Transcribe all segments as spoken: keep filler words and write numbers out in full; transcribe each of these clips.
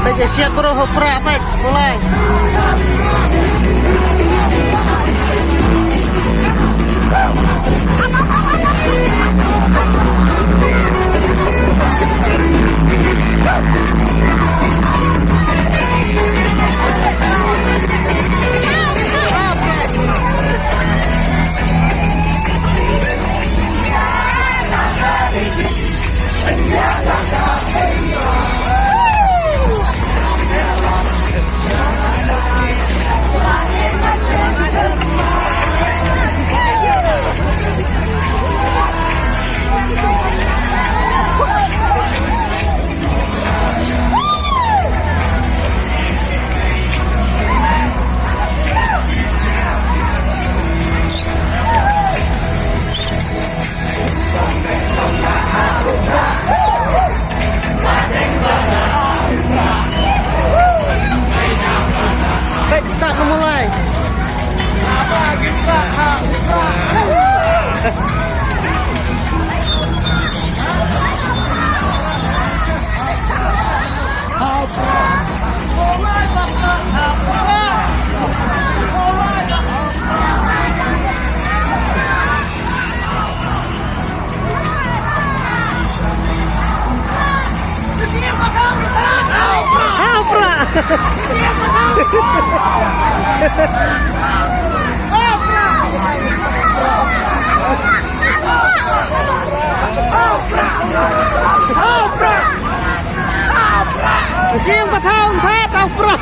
Peit, siat bro, ha prah, peit, mulai. Peit, start na mulai. Ha prah. Siem ka thaw, thaw, thaw prah.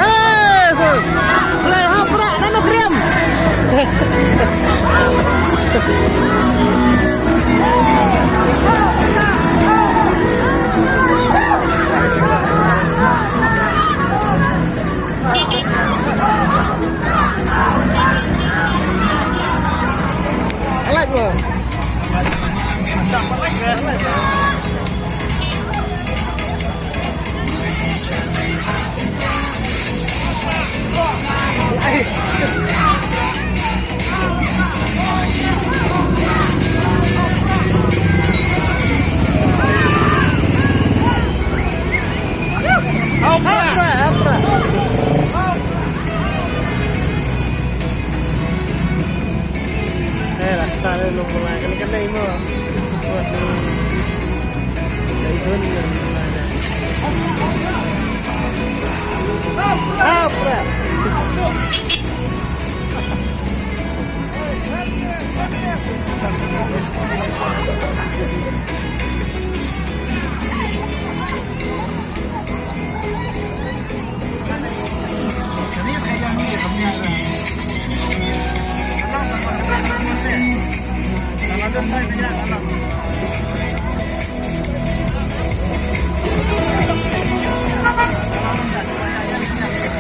Eh, so. Play ha prah, nano kriam. I like, bro. Eh, rasta le lo mulai kan kan dai mo. Dai don. Apa?